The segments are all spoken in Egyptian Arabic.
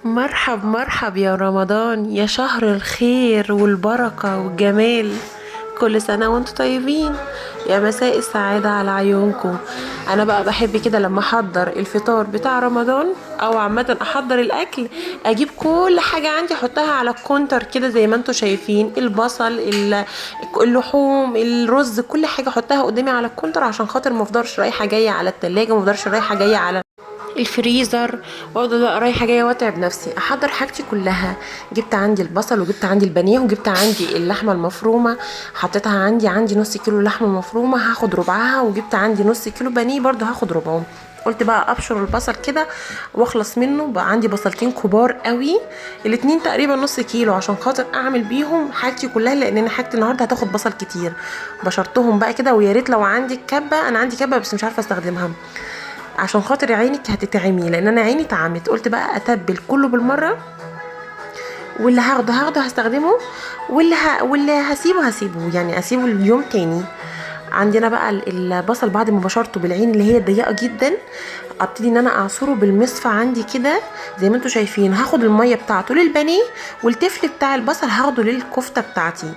مرحب مرحب يا رمضان، يا شهر الخير والبركة والجمال. كل سنة وانتم طيبين، يا مساء السعادة على عيونكم. انا بقى بحب كده لما احضر الفطار بتاع رمضان او عامة احضر الاكل، اجيب كل حاجة عندي احطها على ال counter كده زي ما انتم شايفين، البصل، اللحوم، الرز، كل حاجة احطها قدامي على ال counter عشان خاطر ما افضلش رايحة جاية على التلاجة، ما افضلش رايحة جاية على الفريزر، وافضل بقى رايحة جاية واتعب نفسي. احضر حاجتي كلها. جبت عندي البصل، وجبت عندي البانيه، وجبت عندي اللحمة المفرومه حطيتها عندي، عندي نص كيلو لحمه مفرومه هاخد ربعها، وجبت عندي نص كيلو بانيه برضو هاخد ربعه. قلت بقى ابشر البصل كده واخلص منه. بقى عندي بصلتين كبار قوي، الاتنين تقريبا نص كيلو، عشان خاطر اعمل بيهم حاجتي كلها، لان انا حاجتي النهارده هتاخد بصل كتير. بشرتهم بقى كده، ويا ريت لو عندي كبه، انا عندي كبه بس مش عارفه استخدمها، عشان خاطر عينك هتتعمي، لان انا عيني اتعمت. قلت بقى اتبل كله بالمرة، واللي هاخده هاخده هستخدمه، واللي هسيبه هسيبه، يعني اسيبه اليوم تاني. عندنا بقى البصل بعد ما بشرته بالعين اللي هي ضيقه جدا، ابتدي ان انا اعصره بالمصفى عندي كده زي ما انتم شايفين. هاخد المية بتاعته للبانيه، والتفل بتاع البصل هاخده للكفته بتاعتي.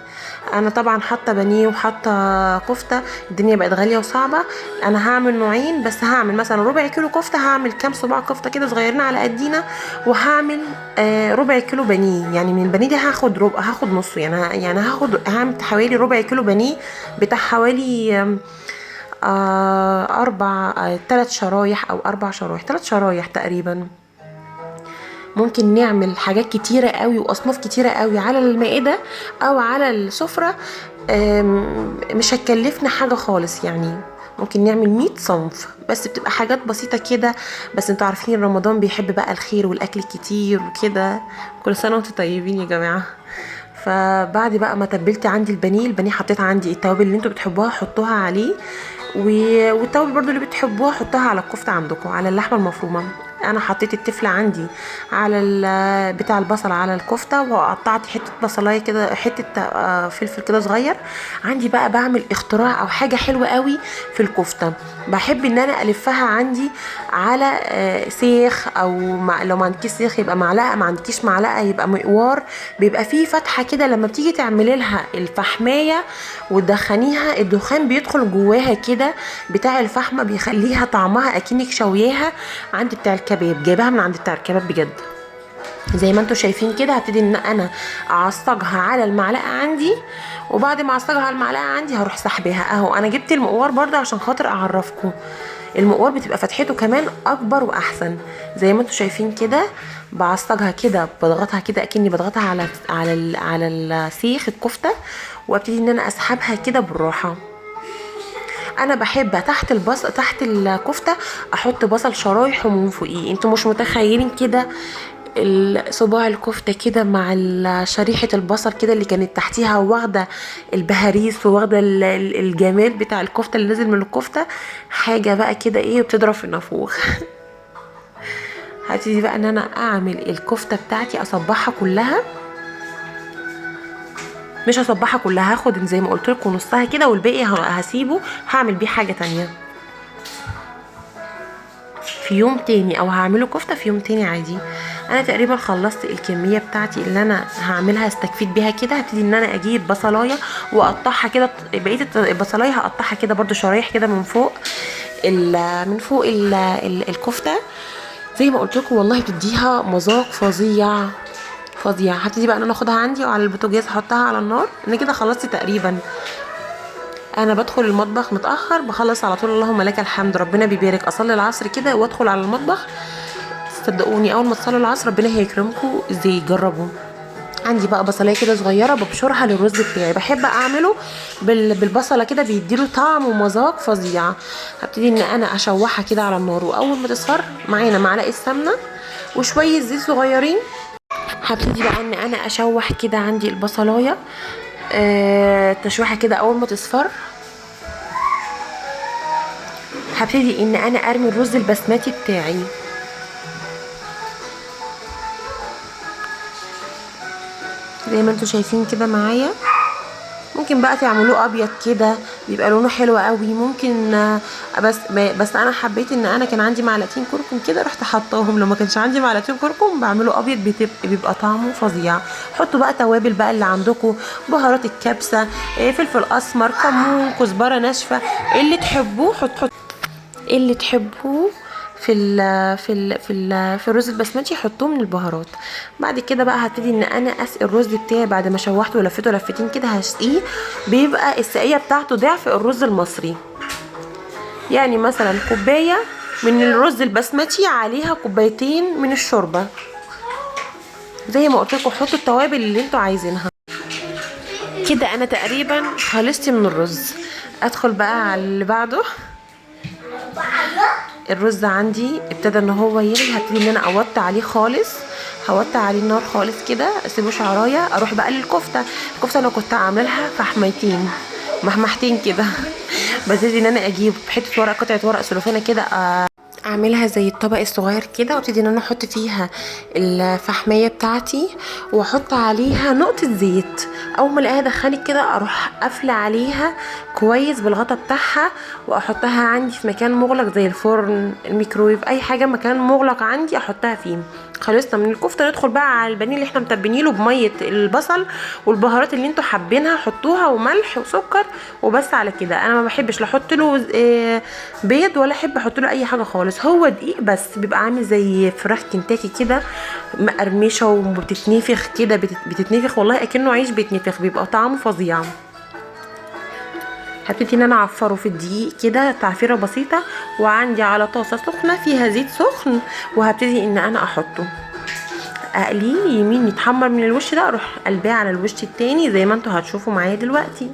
انا طبعا حاطه بانيه وحاطه كفته، الدنيا بقت غالية وصعبة. انا هعمل نوعين بس، هعمل مثلا ربع كيلو كفته، هعمل كام صباع كفته كده صغيرين على قدينا، وهعمل ربع كيلو بانيه. يعني من البانيه ده هاخد ربع، هاخد نصه، يعني هاخد، هعمل حوالي ربع كيلو بانيه بتاع حوالي أربع، تلات شرايح أو أربع شرايح، 3 شرايح تقريبا. ممكن نعمل حاجات كتيرة قوي وأصناف كتيرة قوي على المائدة أو على السفرة، مش هتكلفنا حاجة خالص. يعني ممكن نعمل 100 صنف، بس بتبقى حاجات بسيطة كده. بس انتوا عارفين رمضان بيحب بقى الخير والأكل الكتير وكده. كل سنة وانتوا طيبين يا جماعة. فبعد بقى ما تبلت عندي البانيه، البانيه حطيت عندي التوابل اللي انتوا بتحبوها حطوها عليه، والتوابل برضو اللي بتحبوها حطوها على الكفتة عندكم، على اللحمة المفرومة. انا حطيت التفل عندي على بتاع البصل على الكفتة، وقطعت حتة بصلايه كده، حتة فلفل كده صغير. عندي بقى بعمل اختراع او حاجة حلوة قوي في الكفتة، بحب ان انا الفها عندي على سيخ، او لو ما عندكيش سيخ يبقى معلقه، ما عندكيش معلقه يبقى مقوار، بيبقى فيه فتحه كده، لما بتيجي تعملي لها الفحمايه وتدخنيها الدخان بيدخل جواها كده بتاع الفحمه، بيخليها طعمها اكنك شوياها عند بتاع الكباب، جايباها من عند بتاع الكباب بجد. زي ما انتوا شايفين كده هبتدي ان انا اعصجها على المعلقة عندي، وبعد ما اعصجها على المعلقة عندي هروح سحبها اهو. انا جبت المقوار برده عشان خاطر اعرفكم، المقوار بتبقى فتحته كمان اكبر واحسن. زي ما انتوا شايفين كده بعصجها كده، بضغطها كده اكني بضغطها على السيخ الكفتة، وابتدي ان انا اسحبها كده بالراحة. انا بحب تحت البصل، تحت الكفتة احط بصل شرايح ومن فوقيه. انتوا مش متخيلين كده صباع الكفتة كده مع شريحة البصل كده اللي كانت تحتيها، واخده البهاريس وواخده الجمال بتاع الكفتة اللي نزل من الكفتة، حاجة بقى كده ايه بتضرب في النافوخ. هبتدي بقى ان انا اعمل الكفتة بتاعتي، اصبعها كلها، مش هصبعها كلها، هاخد زي ما قلت لكم نصها كده، والباقي هسيبه هعمل بيه حاجة تانية في يوم تاني، او هعمله كفته في يوم تاني عادي. انا تقريبا خلصت الكمية بتاعتي اللي انا هعملها، استكفيت بيها كده. هبتدي ان انا اجيب بصلايه واقطعها كده، بقية البصلايه هقطعها كده برده شرايح كده من فوق الكفتة. زي ما قلت لكم والله بتديها مذاق فظيع فظيع. هبتدي بقى ان انا اخدها عندي وعلى البوتاجاز احطها على النار. انا كده خلصت تقريبا. انا بدخل المطبخ متاخر، بخلص على طول، اللهم لك الحمد، ربنا بيبارك. اصلي العصر كده وادخل على المطبخ، صدقوني اول ما تصلوا العصر ربنا هيكرمكم. ازاي جربوا. عندي بقى بصلايه كده صغيرة ببشرها للرز بتاعي، بحب اعمله بالبصله كده، بيديله طعم ومذاق فظيع. هبتدي ان انا اشوحها كده على النار، واول ما تصفر معانا معلقه سمنه وشوية زيت صغيرين. هبتدي بقى ان انا اشوح كده عندي البصلايه، تشويحه كده. اول ما تصفر هبتدي ان انا ارمي الرز البسمتي بتاعي. زي ما انتوا شايفين كده معايا. ممكن بقى تعملوه ابيض كده بيبقى لونه حلو قوي، ممكن بس انا حبيت ان انا كان عندي معلقتين كركم كده رحت حطاهم. لو ما كانش عندي معلقتين كركم بعمله ابيض، بيبقى طعمه فظيع. حطوا بقى توابل بقى اللي عندكم، بهارات الكبسه، فلفل اسمر، كمون، كزبره ناشفة، اللي تحبوه حطوا، اللي تحبوه في ال في ال في ال في الرز البسمتي حطوه من البهارات. بعد كده بقى هبتدي ان انا اسقي الرز بتاعي بعد ما شوحته ولفيته لفتين كده هسقيه. بيبقى السقيه بتاعته ضعف الرز المصري، يعني مثلا كوباية من الرز البسمتي عليها كوبايتين من الشوربة. زي ما قلت لكم حطوا التوابل اللي انتوا عايزينها. كده انا تقريبا خلصت من الرز. ادخل بقى على اللي بعده. الرز عندي ابتدى ان هو يغلي، هبتدي ان انا اوطي عليه خالص، هوطي عليه النار خالص كده، اسيبه شعرايه. اروح بقى للكفته. الكفتة انا كنت عاملها فحميتين محمحتين كده، ببتدي ان انا اجيب حتة ورق، قطعه ورق سلوفانه كده، اعملها زي الطبق الصغير كده، وابتدي ان انا احط فيها الفحميه بتاعتي واحط عليها نقطة زيت. اول ما الاقيها دخنت كده اروح قافله عليها كويس بالغطا بتاعها، واحطها عندي في مكان مغلق زي الفرن، الميكرويف، اي حاجة مكان مغلق عندي احطها فيه. خلصنا من الكفتة، ندخل بقى على البانيه اللي احنا متبلينه بميه البصل والبهارات اللي انتوا حابينها حطوها، وملح وسكر وبس على كده. انا ما بحبش لا احط له بيض ولا احب احط له اي حاجة خالص، هو دقيق بس، بيبقى عامل زي فراخ كنتاكي كده مقرمشه وبتتنفخ كده، بتتنفخ والله اكنه عيش بيتنفخ، بيبقى طعمه فظيع. هبتدي ان انا اعفره في الدقيق كده تعفيره بسيطة، وعندي على طاسه سخنة فيها زيت سخن، وهبتدي ان انا احطه اقلية يمين يتحمر من الوش ده، اروح قلباه على الوش التاني زي ما انتوا هتشوفوا معايا دلوقتي.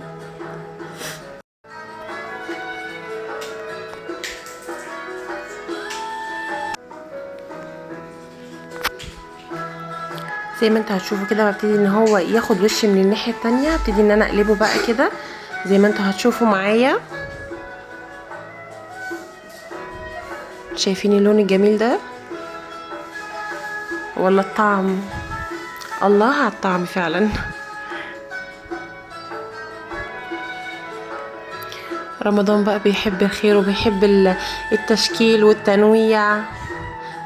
زي ما انتوا هتشوفوا كده ببتدي ان هو ياخد وش من الناحية التانية، هبتدي ان انا اقلبه بقى كده زي ما انتوا هتشوفوا معايا. شايفين اللون الجميل ده ولا الطعم؟ الله على الطعم فعلا. رمضان بقى بيحب الخير وبيحب التشكيل والتنويع،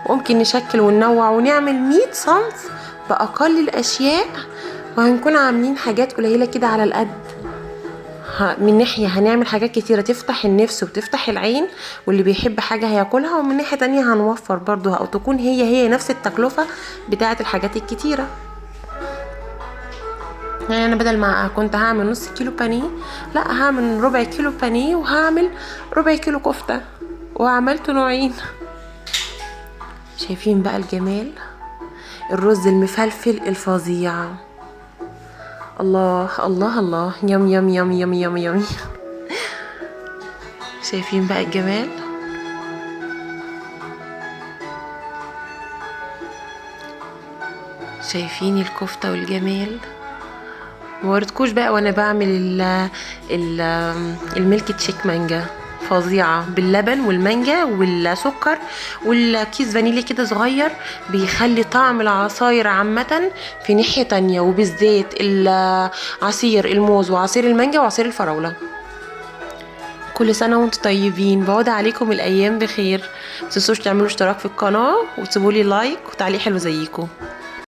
وممكن نشكل وننوع ونعمل 100 صنف بأقل الأشياء، وهنكون عاملين حاجات قليلة كده على القد. من ناحية هنعمل حاجات كتيرة تفتح النفس وتفتح العين، واللي بيحب حاجة هياكلها، ومن ناحية تانية هنوفر برضو، أو تكون هي نفس التكلفة بتاعة الحاجات الكتيرة. يعني أنا بدل ما كنت هعمل نص كيلو بانيه، لا هعمل ربع كيلو بانيه وهعمل ربع كيلو كفتة، وعملت نوعين. شايفين بقى الجمال؟ الرز المفلفل الفظيع، الله الله الله، يم يم يم يم يم يم. شايفين بقى الجمال؟ شايفين الكفتة والجمال؟ مورتكوش بقى وانا بعمل الميلك تشيك مانجا فظيعة باللبن والمانجا والسكر والكيس فانيليا كده صغير، بيخلي طعم العصاير عامة في ناحية تانية، وبالذات عصير الموز وعصير المانجا وعصير الفراولة. كل سنة وانتم طيبين، بعود عليكم الأيام بخير. متنسوش تعملوا اشتراك في القناة وتسيبولي لايك وتعليق حلو زيكم.